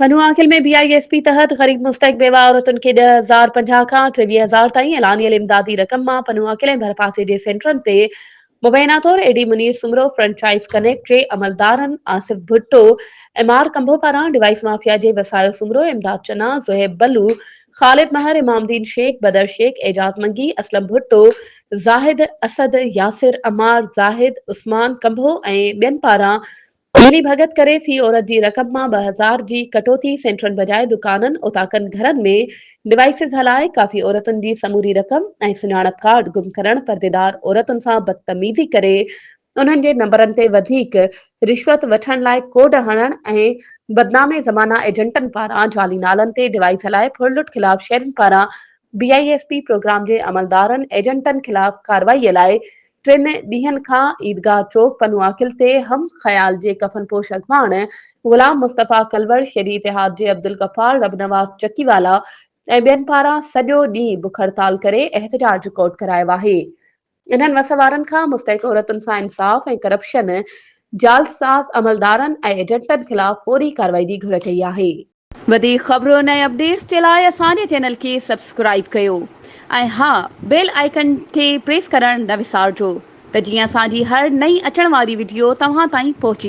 Pano Aqil ۾ B I S P تحت غريب مستحق بيوه عورتن کي 10,050 کان 23,000 تائين اعلانيل امدادي رقم مان پنوعاقل ۽ ڀرپاسي جي سينٽرن تي مبينا طور A D Munir Soomro franchise connect جي عملدارن آصف ڀٽو، ايم آر ڪنڀو پاران ڊوائيس مافيا جي وسايو سومرو، امداد چنا، زوهيب بلو، خالد مهر، امام دين شيخ، بدر شيخ، اعجاز منگي، اسلم ڀٽو، زاهد، اسد، ياسر، عمار، زاهد، عثمان ڪنڀو ۽ ٻين پاران ملي ڀڳت ڪري في عورت جي رقم مان 2000 جي ڪٽوتي سينٽرن بجاء دڪانن، اوطاقن، گهرن ۾ ڊوائيسز هلائي ڪافي عورتن جي سموري رقم ۽ سڃاڻپ ڪارڊ گم ڪرڻ پرديدار عورتن سان بدتميزي ڪري انهن جي نمبرن تي وڌيڪ رشوت وٺڻ لاء ڪوڊ هڻڻ ۽ بدنامي زمانه ايجنٽن پاران جعلي نالن تي ڊوائيس هلائي ڦرلٽ خلاف شهرين پاران B I S P programme جي عملدارن ايجنٽن خلاف ڪارروائي لاء ٽن ڏينهن کان عيدگاهه چوڪ پنوعاقل تي هم خيال جي ڪفن پوش اڳواڻ غلام مصطفيٰ ڪلوڙ، شهري اتحاد جي عبدالغفار، ربنواز چڪيوالا ۽ ٻين پاران سڄو ڏينهن بک هڙتال ڪري احتجاج رڪارڊ ڪرايو آهي. انهن وس وارن کان مستحق عورتن سان انصاف ۽ ڪرپشن، جعلساز عملدارن ۽ ايجنٽن خلاف فوري ڪارروائي جي گهر ڪئي آهي. وڌيڪ خبرن ۽ اپڊيٽس جي لاء اسان جي چينل کي سبسڪرائيب ڪيو ۽ ها بيل آئيڪن کي پريس ڪرڻ نه وسارجو ته جيئن اسان جي هر نئين اچڻ واري وڊيو توهان تائين پهچي.